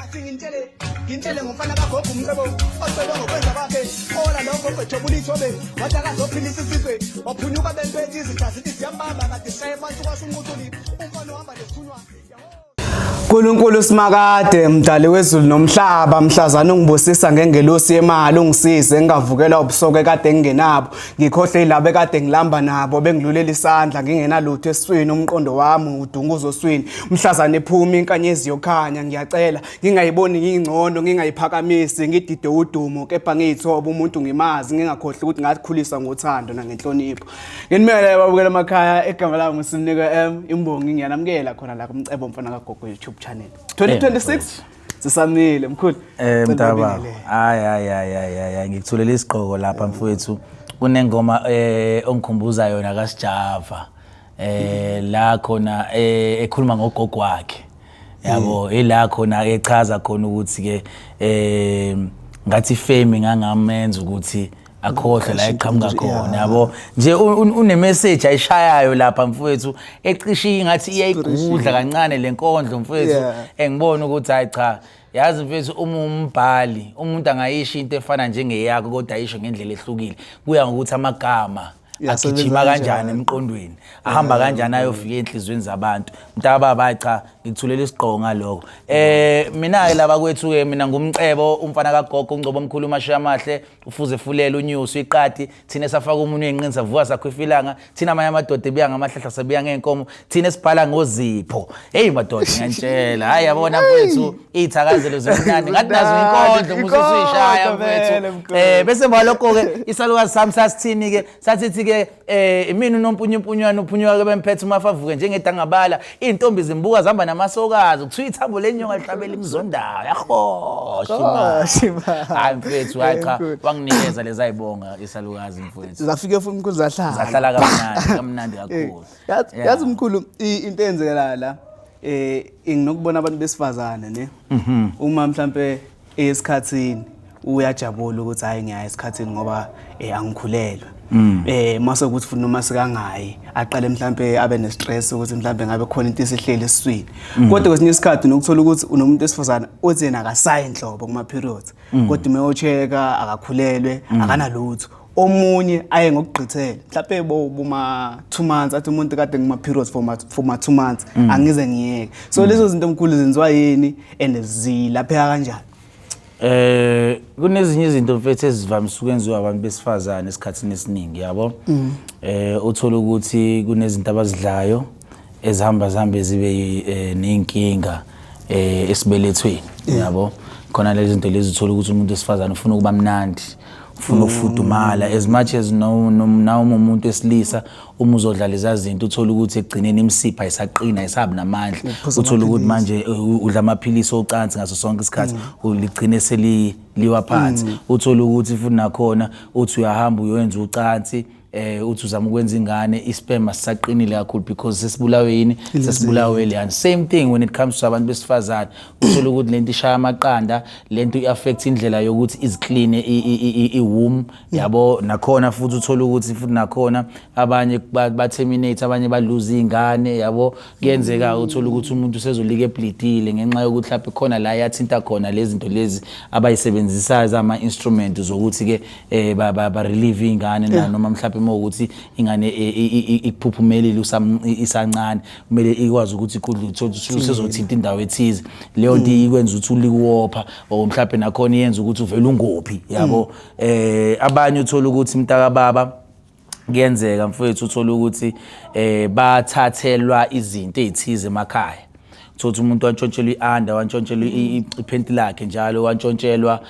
Athi ngintshele ngintshele ngomfana kagogo umcebo ocebe ngokwenza kwakhe ola lo gogo ejobula ithobe wathi akazophilisa isizwe waphunyuka bempethe izitha zithi ziyambamba kade shaye phansi kwasho unquthuli umfana uhamba nesithunywa. Nkulunkulu simakade mdali wezulu nomhlaba mhlazana ungibusisa ngengelosi yemali ungisize ngingavukela ubusoke kade ngingenabo ngikhohle ilabo ekade ngilamba nabo bengilulela isandla ngingenalutho esiswini umqondo wami udunguza oswini mhlazana iphuma inkanyezi yokhanya ngiyacela ngingayiboni ngingcono ngingayiphakamisi ngidide udumo kepha ngiyithoba umuntu ngimazi ngingakhohlwa ukuthi ngakhuliswa ngothando nangenhlonipho. Nginimele babukela emakhaya, egama lami nguSimniko M imbongi, ngiyanamukela khona la kuMcebo Mfana kaGogo YouTube channel. 2026 sisamile mkhulu. Eh Cela mntaba. ubingelele. Hayi hayi hayi hayi hayi, ngikuthulela isigqoko lapha mfowethu. Kunengoma ongikhumbuza yona kaSjava. La khona ekhuluma ngogogo wakhe. Yabo, ila khona echaza khona ukuthi ke ngathi fame ngangamenza ukuthi akhohlwe la eqhamuka khona, yabo nje une message ayishayayo lapha mfowethu, ecishe ingathi iyayigudla kancane lenkondlo mfowethu. Engibona ukuthi hayi cha, yazi mfethu, uma umbhali umuntu angayisho into efana njengeyakho kodwa ayisho ngendlela ehlukile, kuya ngokuthi amagama Iyasebenza agijima kanjani kanjani. emqondweni, ahamba kanjani ayofika enhliziyweni zabantu. Mntaka hayi cha, ngikuthulela isigqoko ngalokho. Mina ke laba kwethu ke, mina ngumcebo umfana kagogo ungcobo omkhulu umashiya amahle ufuze fulela unyusi iqadi, thina safaka umunwe enqini savuka sakhwifa ilanga, thina amanye amadoda ebiya ngamahlahla sabiya ngeenkomo, thina esibhala ngozipho. Hey madoda, ngiyantshela, hayi yabona mfethu, iy'thakazelo zimnandi ngathi nazo inkondlo mususuyishaya Inkondlo vele, mfethu. mkhulu. Bese mva lokho-ke isalukazi sami sasithini-ke, sasithi-ke imina unompunyumpunywana uphunyuka-ke bemphethe umafa avuke njengedangabala, iy'ntombi zimbuka zihamba namasokazi, kuthiwa ithambo lenyonga lihlabela imzondayo yahosha Hosha imali. imali. Hayi mfethu, hayi cha, Mkhulu. wanginikeza lezi ayibonga isalukazi mfethu. Zafika futhi mkhulu, zahlala. Zahlala kamnandi kamnandi kakhulu. Yazi yazi mkhulu, into eyenzekela la nginokubona abantu besifazane ne uma mhlambe esikhathini uyajabula ukuthi hayi ngiyaya esikhathini ngoba angikhulelwe, mase ukuthi futhi noma sikangayi aqale mhlambe abe ne-stress ukuthi mhlambe ngabe khona into esihleli esiswini. Kodwa kwesinye isikhathi nokuthola ukuthi unomuntu wesifazane othi yena akasayi inhlobo kuma periods, kodwa uma uyochecka akakhulelwe, akanalutho. Omunye aye ngokugqithela mhlawumbe bo buma 2 months, athi umuntu kade ngima periods for ma 2 months angize ngiyeke. So lezo zinto mkhulu zenziwa yini and zilapheka kanjani? Kunezinye izinto mfethu ezivamise ukwenziwa abantu besifazane esikhathini esiningi, yabo. Uthola ukuthi kunezinto abazidlayo ezihamba zihambe zibe nenkinga esibelethweni, yabo. Khona lezi zinto lezi uthola ukuthi umuntu wesifazane ufuna ukuba mnandi, ufuna ukufudumala as much as no nawe umuntu wesilisa uma uzodlala izazinto, uthola ukuthi ekugcineni imisipha isaqina, isabi namandla. Uphuza Uthola ukuthi amaphilisi. manje udla amaphilisi ocansi ngaso sonke isikhathi, uligcine seliwa phansi. Uthola ukuthi futhi nakhona uthi uyahamba uyoyenza ucansi, uthi uzama ukwenza ingane, isperm asisaqinile kakhulu because sesibulawe yini? Sesibulawe leyani. Same thing when it comes to abantu besifazane, uthola ukuthi lento ishaya amaqanda, lento i-affect indlela yokuthi iziclean i-womb, yabo. Nakhona futhi uthola ukuthi futhi nakhona abanye ba-terminate, abanye baluze iy'ngane, yabo. Kuyenzeka uthola ukuthi umuntu usezolike ebleedile ngenxa yokuthi mhlawumbe khona la yathinta khona lezi zinto lezi abayisebenzisayo zama-instrument zokuthi-ke ba-relieve iy'ngane na noma mhlawumbe uma ukuthi ingane ikuphuphumelile isancane, kumele ikwazi ukuthi ikudle, uthole ukuthi usezothinta indawo ethize, leyo nto ikwenza ukuthi ulikuwopha or mhlawumbe nakhona iyenza ukuthi uvele ungophi, yabo. Abanye uthola ukuthi mntaka baba kuyenzeka mfowethu uthola ukuthi bathathelwa izinto ezithize emakhaya, uthola umuntu wantshontshelwa i-under, wantshontshelwa iphenti lakhe njalo, wantshontshelwa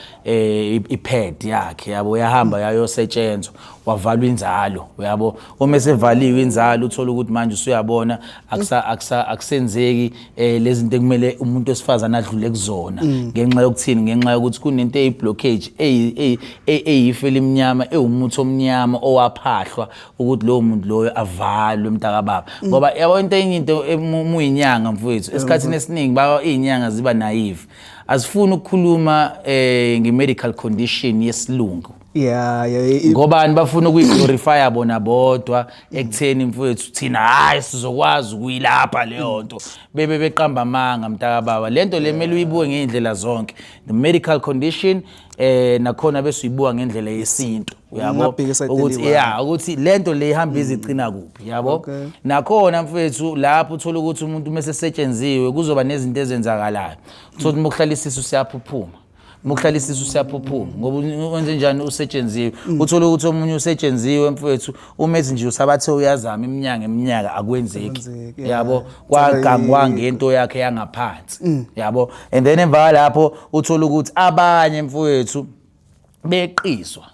i-pad yakhe, yabo, uyahamba yayosetshenzwa, wavalwa inzalo, uyabo. Uma esevaliwe inzalo, uthola ukuthi manje usuyabona akusenzeki lezi zinto ekumele umuntu wesifazane adlule kuzona. Ngenxa yokuthini? Ngenxa yokuthi kunento eyi-blockage eyifu elimnyama, ewumuthi omnyama owaphahlwa ukuthi lowo muntu loyo avalwe, mntakababa. Ngoba yabo into enye into muyinyanga mfowethu, esikhathini esiningi ba iy'nyanga ziba naive, azifuni ukukhuluma nge-medical condition yesilungu. Yeah. Ngobani bafuna ukuyiglorifya bona bodwa ekutheni mfowethu thina hayi sizokwazi ukuyilapha leyo nto, bebe beqamba amanga mntakababa. Lento le kumele uyibuke ngey'ndlela zonke, the medical condition, nakhona bese uyibuka ngendlela yesintu, uyabo, Ungabheki esayidini ukuthi eliyi-one. yeah, ukuthi lento le ihamba izigcina kuphi, yabo. Nakhona mfethu lapho uthola ukuthi umuntu uma esesetshenziwe kuzoba nezinto ezenzakalayo. Uthola ukuthi uma kuhlala isisu siyaphuphuma, uma kuhlala isisu siyaphuphuma ngoba wenze njani, usetshenziwe. Uthola ukuthi omunye usetshenziwe mfethu, uma ethi nje usabathe uyazama iminyaka eminyaka akwenzeki. Akwenzeki, yeah. Yabo, kwagangwa ngento yakhe yangaphansi, yabo. And then emva kwalapho uthola ukuthi abanye mfowethu beqiswa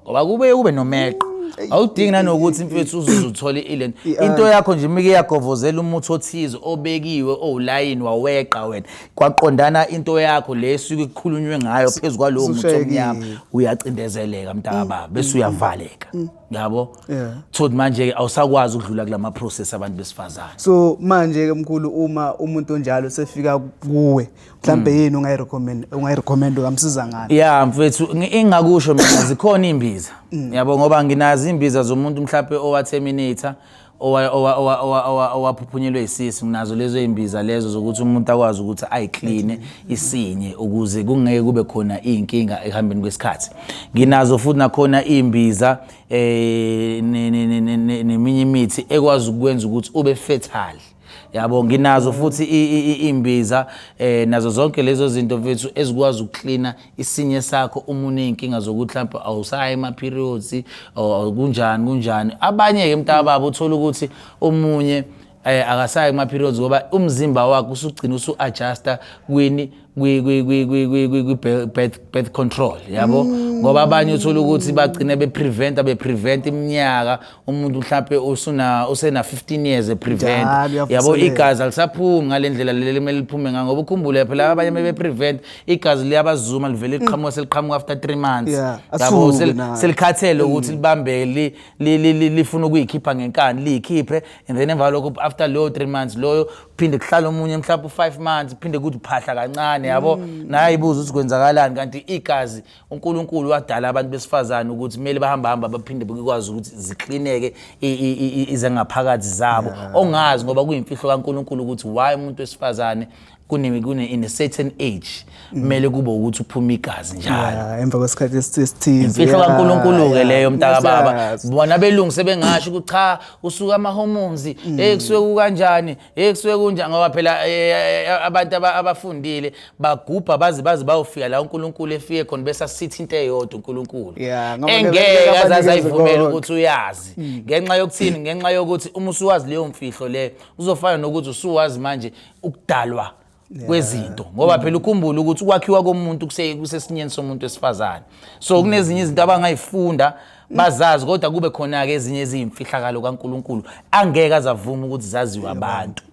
ngoba kube nomeqo, awudingi nanokuthi mfethu uzuze uthole ilento, into yakho nje imike yagovozela umuthi othize obekiwe owulayini, waweqa wena kwaqondana into yakho le esuke kukhulunywe ngayo phezu kwalowo muthi Usushayekile. omnyama, uyacindezeleka mntakababa, bese uyavaleka, yabo. Thothi manje-ke awusakwazi ukudlula kulama process abantu besifazane. So manje ke mkhulu, uma umuntu onjalo sefika kuwe, mhlambe yini ungayirecommend, ungamsiza ngani? Ya mfethu, engingakusho mina, zikhona iy'mbiza, yabo, ngoba nginazo iy'mbiza zomuntu mhlawumbe owa-terminate-a, owaphuphunyelwe isisu. Nginazo lezo y'mbiza lezo zokuthi umuntu akwazi ukuthi ayikline isinye ukuze kungeke kube khona iy'nkinga ekuhambeni kwesikhathi. Nginazo futhi nakhona iy'mbiza neminye imithi ekwazi ukwenza ukuthi ube fertile, yabo. Nginazo futhi imbiza nazo zonke lezo zinto mfethu ezikwazi ukuklina isinye sakho uma uney'nkinga zokuthi mhlawumbe awusayi ema-periods or kunjani kunjani. Abanye-ke mntakababa uthola ukuthi omunye akasayi kuma-periods ngoba umzimba wakhe usugcina usu-adjusta kwini, kwi-birth control, yabo, ngoba abanye uthola ukuthi bagcine bepreventa iminyaka, umuntu mhlampe usena 15 years eprevent. Njalo yabo, uyavuselela. Igazi alisaphumi ngale ndlela leli limele liphume ngayo, ngoba ukhumbule phela abanye beprevent igazi liyabazuma, livele liqhamuka, seliqhamuka after 3 months, Yeah, yabo. asuke nayo. Selikhathele ukuthi libambe, lifuna ukuyikhipha ngenkani, liyikhiphe, and then emva lokho after leyo 3 months loyo phinde kuhlala omunye mhlawumbe u5 months, phinde kuthi phahla kancane, yabo, naye ibuza ukuthi kwenzakalani. Kanti igazi, uNkulunkulu wadala abantu besifazane ukuthi kumele bahamba hamba baphinde bekwazi ukuthi ziklineke izengaphakathi zabo, ongazi ngoba kuyimfihlo kaNkulunkulu ukuthi why umuntu wesifazane kune kune in a certain age kumele kube ukuthi uphuma igazi njalo. Yeah, emva kwesikhathi esithize. Imfihlo kaNkulunkulu ke leyo mntakababa. Siyazi. Bona belungu sebengasho ukuthi cha, usuka ama hormones, kusuke kukanjani, kusuke kunjani, ngoba phela abantu abafundile bagubha baze bayofika la uNkulunkulu efike khona bese sithi into eyodwa uNkulunkulu Yeah, ngoba engeke ngeke azaze abanikeze ayivumele konke. ukuthi uyazi. Ngenxa yokuthini? Ngenxa yokuthi uma usuwazi leyo mfihlo leyo, uzofana nokuthi usuwazi manje ukudalwa kwezinto, ngoba phela ukhumbule ukuthi ukwakhiwa komuntu kusesinyeni somuntu wesifazane. So kunezinye izinto abangayifunda bazazi, kodwa kube khona-ke ezinye eziyimfihlakalo kaNkulunkulu angeke azavuma ukuthi zaziwe abantu.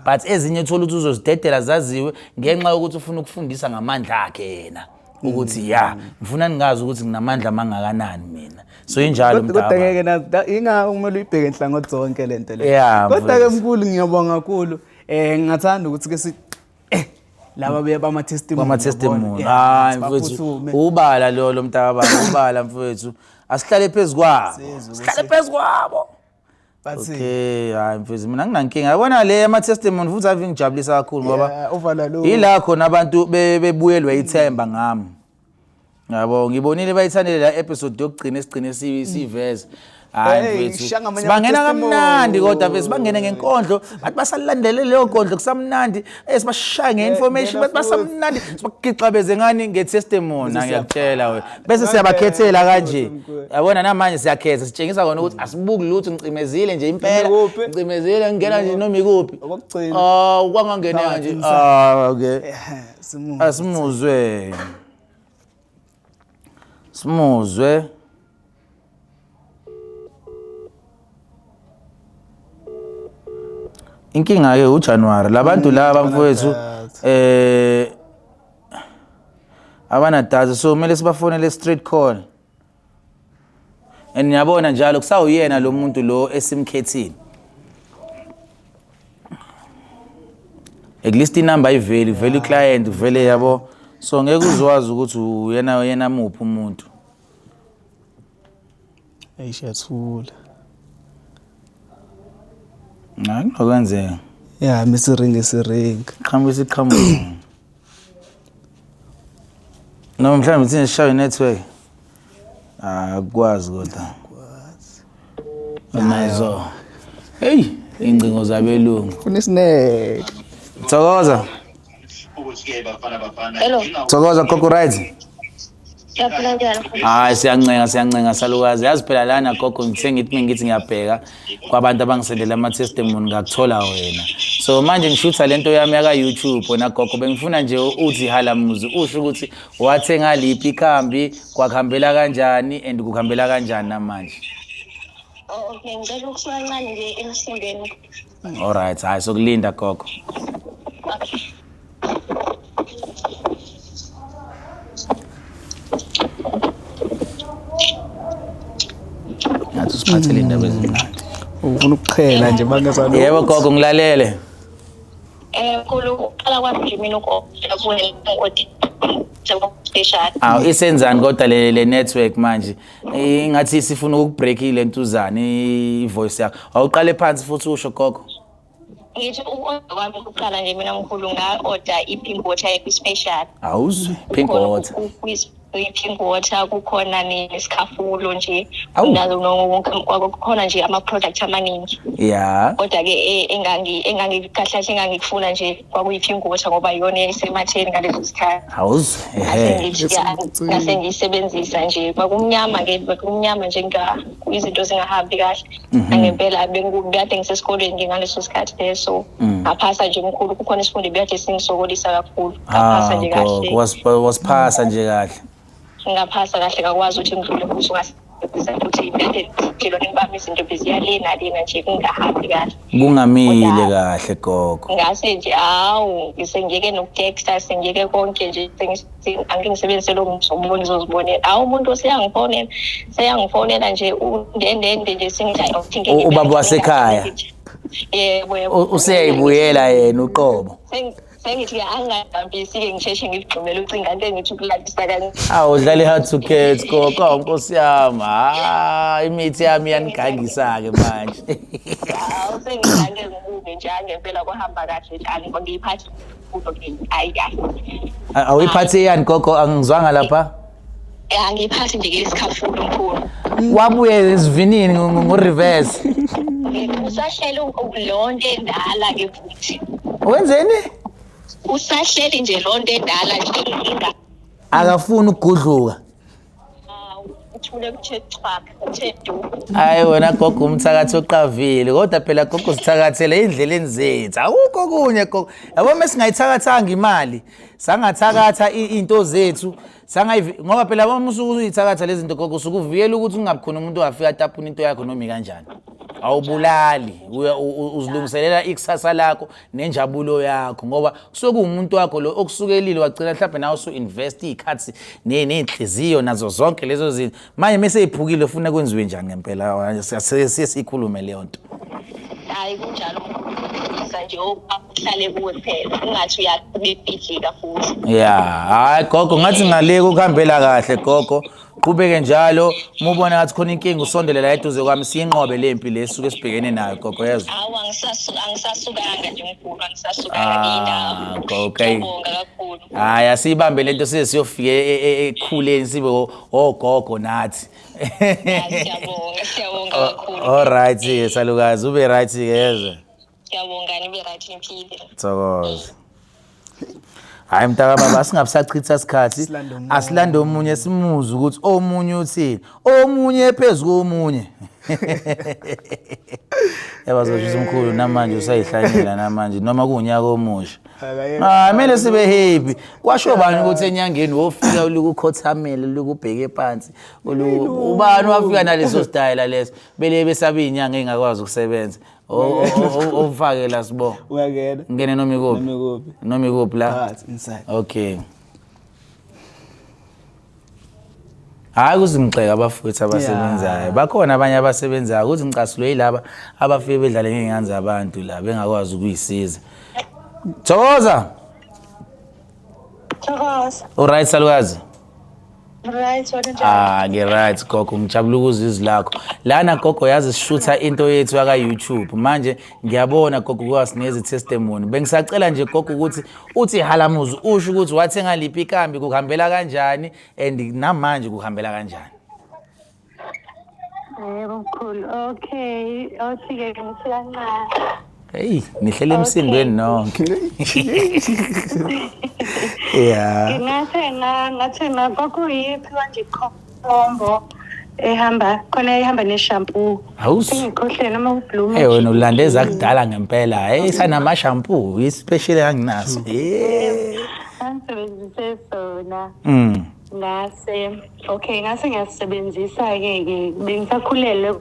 But ezinye uthola ukuthi uzozidedela zaziwe ngenxa yokuthi ufuna ukufundisa ngamandla akhe yena, ukuthi ya, ngifuna ningazi ukuthi nginamandla amangakanani mina. So injalo. Kodwa Mntaka. ngeke ingakho kumele uyibheke nhlangothi zonke lento le. Yeah, Kodwa ke mfowethu. mkhulu, ngiyabonga kakhulu. Ngingathanda ukuthi ke si laba bema testimony. Kwama testimony. Yabona? Hayi Yeah, mfowethu, baphuthume. ubala lo mntaka baba, ubala mfowethu, asihlale phezu kwabo. Sizwe ukuthi- Sihlale phezu kwabo. Bathi Okay, hayi mfowethu, mina nginankinga, yabona le ama testimony futhi ave ngijabulisa kakhulu ngoba Yeah, uvala lo. ila khona abantu bebuyelwe ithemba ngami, yabo. Ngibonile bayithandile la episode yokugcina esigcine siyiveza. Hayi Hey, mfethu, shaya ngamanye sibangena ama-testimony. kamnandi, kodwa mfethu bangene ngenkondlo, bathi basalandele leyo nkondlo kusamnandi, sibashaya nge-information, ngena bathi futhi. basamnandi, sibagixabeze ngani? Nge-testimony. Bese Ngiyakutshela wena, bese Bangena siyabakhethela kanje. futhi, mkhulu. Yabona namanje siyakhetha, sitshengisa kona ukuthi asibuki lutho, ngicimezile nje impela. Noma ikuphi. Ngicimezile, ngingena nje noma ikuphi. Okokugcina. Ah, kwangangeneka Phakathi nje. emsamo. Ah, okay. Simuzwe. Asimuzwe, simuzwe. Inkinga ke uJanuary, labantu laba mfowethu Abanadatha. Abanadatha, so kumele sibafonele straight call, and ngiyabona njalo kusawuyena lo muntu lo esimkhethile. At least inamba ayiveli, vele i-client vele, yabo, so ngeke uzwazi ukuthi uyena yena muphi umuntu. Eish yathula. Hayi kunokwenzeka. Ya misiringi siringi. Qhamuka isiqhamuka. Noma mhlawumbe thina sishaye network. Ah akukwazi kodwa. Nazo. Hey, ingcingo zabelungu. Funa isineke. Thokoza. Hello. Thokoza gogo right. Siyaphila njani? Hayi siyancenga siyancenga salukazi. Yazi phela lana gogo ngithe ngithi mengithi ngiyabheka kwabantu abangisendela ama testimony ngakuthola wena. So manje ngishutha lento yami yaka YouTube wena gogo bengifuna nje uthi halamuzi usho ukuthi wathenga liphi ikhambi kwakuhambela kanjani and kuhambela kanjani namanje. Oh, okay, ngicela ukusuka kancane nje emsimbeni. Alright, hayi sokulinda gogo. Okay. Ngathi usiphathele indaba ezimnandi. Ufuna ukuqhela nje bangasalokhu. Yebo gogo ngilalele. Mkhulu uqala kwami nje mina uku-order kuwena u-order special. Awu isenzani kodwa le network manje? Ingathi sifuna ukubreak ile ntuzane i-voice yakho. Awuqale phansi futhi usho gogo. Ngithi uku-order kwami ukuqala nje mina mkhulu nga-order i-pink water ekwi-special. Awuzwe pink water. I-pink water kukhona nesikhafulo nje. Awu. Nazo kukhona nje ama-product amaningi. Ya. Kodwa-ke engangi engangi kahle kahle engangikufuna nje kwakuyi-pink water ngoba iyona eyayisematheni ngaleso sikhathi. Awuzwe. Ehe. Ngase ngiyisebenzisa nje kwakumnyama-ke bekumnyama nje izinto zingahambi kahle. Nangempela bekade ngisesikolweni-ke ngaleso sikhathi leso. Ngaphasa nje mkhulu kukhona isifundo ebekade singisokolisa kakhulu. Ngaphasa Ah nje gogo kahle. wasiphasa nje kahle. Ngaphasa kahle ngakwazi ukuthi ngidlule futhi ngasebenzisa futhi kade ubudlelwane bami izinto beziya le nalena nje kungahambi kahle. Kungamile kahle gogo. Ngase nje hawu sengiyeke nokuteksta sengiyeke konke nje angike ngisebenzise lo mzombo ngizozibonela. Hawu umuntu seyangifonela seyangifonela nje undendende nje sengithi hayi awuthi ngeke Ubaba wasekhaya. Yebo yebo. Useyayibuyela yena uqobo. Sengithi angingabambisi-ke ngisheshe ngigxumele ucingo ante ngithi ukulalisa kancane. Awu udlala i-hard to get gogo, awu nkosi yami. Ah, imithi yami iyanigangisa-ke manje. Hawu sengigange ngibuke nje angempela kuhamba kahle nje angiyiphathi kulo ke hayi kahle. Awuyiphathi yani gogo, angizwanga lapha. Angiyiphathi nje ke isikhafulo mkhulu. Wabuye esivinini ngo-reverse. Usahleli lonto endala ke futhi. Wenzeni? Usahleli nje lonto endala nje inga Akafuni ukugudluka. uthule kuthe chwaka kuthe du. Hayi wena gogo umthakathi oqavile kodwa phela gogo sithakathele endleleni zethu. Akukho okunye gogo. Yabo mesingayithakathanga imali, sangathakatha into zethu, sangayivi ngoba phela uma usuke uyithakatha lezi zinto gogo usuke uvikela ukuthi ungabi khona umuntu ongafika atapuna into yakho noma ikanjani. Awubulali, uzilungiselela ikusasa lakho nenjabulo yakho ngoba kusuke kuwumuntu wakho lo okusukelile wagcina mhlawumbe nawe usu-invest iy'khathi ney'nhliziyo nazo zonke lezo zinto. Manje mese iphukile ufuna kwenziwe njani ngempela? Siye siyikhulume leyo nto. Hayi kunjalo mkhulu nje uhlale kuwe kuphela ungathi uyabibhidlika futhi. Ya, hayi gogo ngathi ngale kuhambela kahle gogo. Qhubeke njalo, uma ubona ngathi khona inkinga usondele la eduze kwami siyinqobe le mpi le suke sibhekene nayo gogo yezwa. Hawu angisasukanga nje mkhulu angisasukanga Ah, indawo. okay. Ngiyabonga kakhulu. Hayi asiyibambe lento size siyofika ekukhuleni sibe ogogo nathi. Siyabonga siyabonga kakhulu. All right ke salukazi ube right ke yezwa. Siyabonga nibe right niphile. Thokoza. Hayi mntaka baba asingabisachitha isikhathi. Asilande omunye. Asilande omunye simuze ukuthi omunye uthini. Omunye phezulu komunye. Yabazosho umkhulu namanje usayihlanyela namanje noma kuwunyaka omusha. Ah kumele sibe happy. Kwasho bani ukuthi enyangeni wofika ulukukhothamela ulukubheke phansi. Ubani wafika naleso style leso. Bele besaba inyanga engakwazi ukusebenza. Ufake la sibo. Uyangena. Ngene noma ikuphi? Noma ikuphi. Noma ikuphi la? Phakathi inside. Okay. Hayi kuzingixeka abafowethu abasebenzayo. Bakhona abanye abasebenzayo ukuthi ngicasulwe yilaba abafike bedlale ngey'ngane zabantu la bengakwazi ukuyisiza. Thokoza. Thokoza. Uright salukazi? Right, wena njani? Ah, ngi-right gogo, ngijabula ukuzwa izwi lakho. Lana gogo yazi sishutha into yethu yaka YouTube. Manje ngiyabona gogo kuba sinezi testimony. Bengisacela nje gogo ukuthi uthi halamuzi usho ukuthi wathenga liphi ikambi kuhambela kanjani and namanje kuhambela kanjani. Yebo mkhulu. Okay, othi-ke ngithi kancane. Hey, nihlele emsindweni nonke. Yeah. Ngingathenga ngathenga kwakuyiphi manje ikhombo ehamba khona ehamba neshampoo. Awus. Sengikhohlwe noma ublue. Hey wena ulande ezakudala ngempela. Hey sanama shampoo, ispecial anginaso. Eh. Angisebenzise sona. Mm. Ngase okay ngase ngiyasebenzisa-ke ke bengisakhulelwe.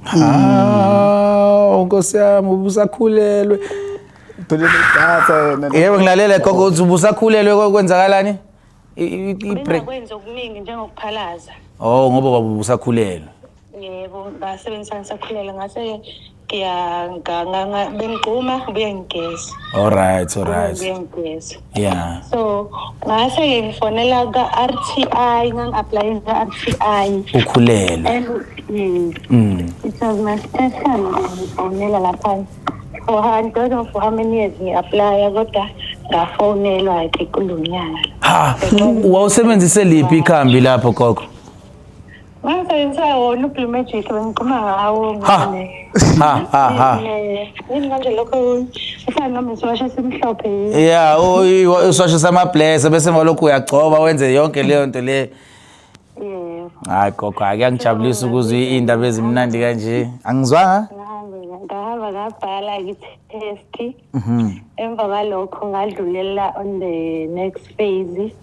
Ah, Nkosi yami ubusakhulelwe. Phela idatha yena. Yebo ngilalele gogo uthi ubusakhulelwe kwenzakalani? I-break. Bengakwenzi okuningi njengokuphalaza. Oh ngoba baba ubusakhulelwe. Yebo, ngasebenzisa ngisakhulelwe ngase ngiya bengigquma ngibuye ngigeze. All right, all right. Ngibuye ngigeze. Yeah. So ngase-ke ngifonela ka-RTI, ngangi-apply ka-RTI. Ukhulelwe. And yes, it was my first time ngifonela lapha. For how, I don't know for how many years ngi-applya kodwa ngafonelwa-ke kulo nyaka. Ha, wawusebenzise liphi ikhambi lapho gogo? Ngangisebenzisa wona uBlue Magic bengiqhuma ngawo. Ha. Ha ha ha. Yini manje lokho ufana noma isiwasho esimhlophe yini? Yeah, uswasho samablesser bese emva lokho uyagcoba wenze yonke leyo nto le. Yebo. Hayi gogo, akuyangijabulisa ukuzwa iy'ndaba ezimnandi kanje. Angizwanga? Ngahamba ngabhala i-test. Emva kwalokho ngadlulela on the next phase.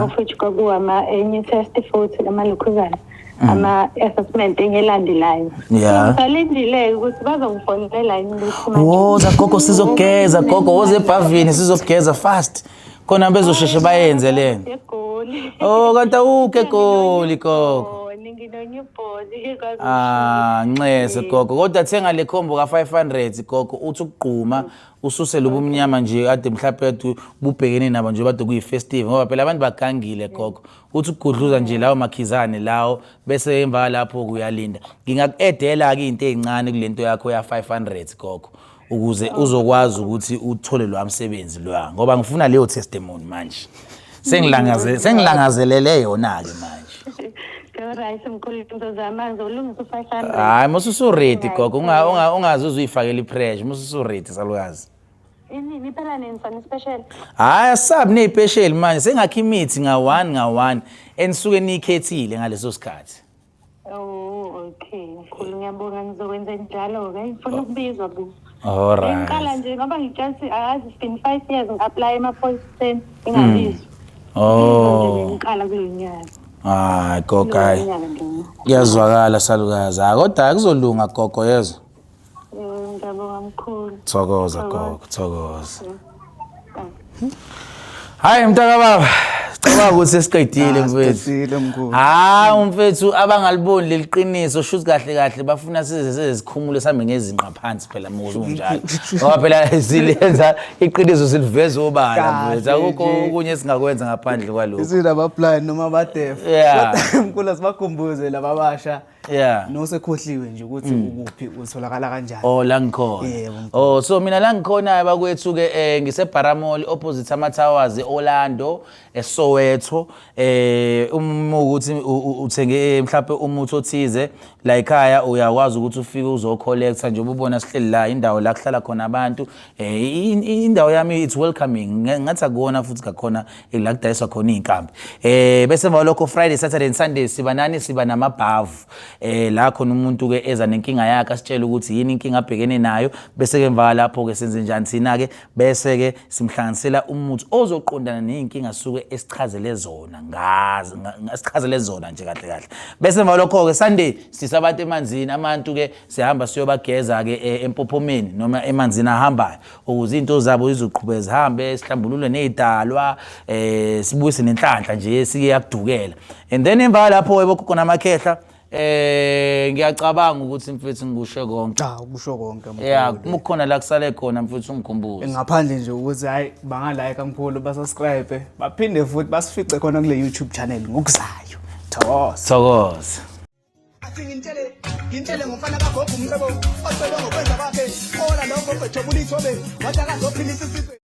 Of which kwakuwama enye test futhi amalokhuzana ama-assessment enye elandelayo. Ngisalindile ukuthi bazongifonela yini ukuthi manje- Woza gogo sizogeza gogo, woza ebhavini sizogeza fast. Khona bezosheshe bayenze lento. EGoli. Oh kanti awukho eGoli gogo. Ngino-newborn. Ah, nxese gogo. Kodwa thenga le combo ka 500 gogo uthi ukugquma ususe lobumnyama nje ade mhlawumbe ade bubhekene nabo nje bade kuyi festive ngoba phela abantu bagangile gogo. Uthi ukugudluza nje lawo makhizane lawo bese emva lapho kuyalinda. Ngingaku-edela ke into ezincane kulento yakho ya 500 gogo ukuze uzokwazi ukuthi uthole lo msebenzi lo ngoba ngifuna leyo testimony manje. Sengilangaze sengilangazelele yona ke manje. Right mkhulu ngizozama ngizolungisa u-500. Hayi musu usu-ready gogo ungaze uzuyifakela i-pressure musu usu-ready salukazi. Inini phela nenzani special? Hayi asabi ney'special manje sengakho imithi nga-one nga-one enisuke niyikhethile ngaleso sikhathi. Oh okay mkhulu ngiyabonga ngizokwenza njalo-ke ngifuna ukubizwa bu. Alright. Ngiqala nje ngoba ngitshathi akazi it's been 5 years ngi-apply emaphoyiseni ngingabizwa. Oh. Ngiqala kulo nyaka. Hayi gogo hayi. Kulo nyaka nje. Kuyazwakala salukazi. Hayi kodwa kuzolunga gogo yezwa. Yebo, ngiyabonga mkhulu. Thokoza gogo, thokoza. Hayi mntaka baba. Cabanga ukuthi sesiqedile Ah, mfethu. siqedile, mkhulu. Hayi mfethu abangaliboni leli qiniso shuthi kahle kahle bafuna size size sikhumule sambe ngezinqa phansi phela muzi unjalo. Ngoba phela silenza iqiniso siliveza obala Kahle mfethu. Akukho nje. okunye esingakwenza ngaphandle kwalokho. Isina abablind noma abadeaf. Yeah. Kodwa mkhulu asibakhumbuze laba abasha. Nosekhohliwe nje ukuthi ukuphi utholakala kanjani. Oh la ngikhona. Yebo. Oh so mina la ngikhona bakwethu ke ngiseBaramall opposite ama Towers eOrlando eSoweto uma ukuthi uthenge mhlawumbe umuthi othize la ekhaya uyakwazi ukuthi ufike uzocollecta nje ubona sihleli la indawo la kuhlala khona abantu indawo yami it's welcoming ngathi akuwona futhi kakhona la kudayiswa khona iy'nkambi bese emva kwalokho Friday, Saturday and Sunday siba nani siba namabhavu la khona umuntu ke eza nenkinga yakhe asitshele ukuthi yini inkinga abhekene nayo bese ke emva lapho ke senze njani thina ke bese ke simhlanganisela umuthi ozoqondana ney'nkinga suke esichazele zona ngazi esichazele zona nje kahle kahle bese emva lokho ke Sunday sisabantu emanzini abantu ke sihamba siyobageza ke empophomeni noma emanzini ahambayo ukuze into zabo izoqhubeka zihambe sihlambulule nezidalwa sibuyise nenhlanhla nje esike yakudukela and then emva lapho bogogo namakhehla. Ngiyacabanga ukuthi mfethu ngikusho konke. Cha, ukusho konke mkhulu. Yeah, uma kukhona la kusale khona mfethu ungikhumbuze. Ngaphandle nje ukuthi hayi bangalike mkhulu, basubscribe, baphinde futhi basifice khona kule YouTube channel ngokuzayo. Thokoza. Thokoza. Athi ngintshele, ngintshele ngomfana kagogo umcebo ocebe ngokwenza kwakhe ola lokho kwejobula ithobe wathi akazophilisa isizwe.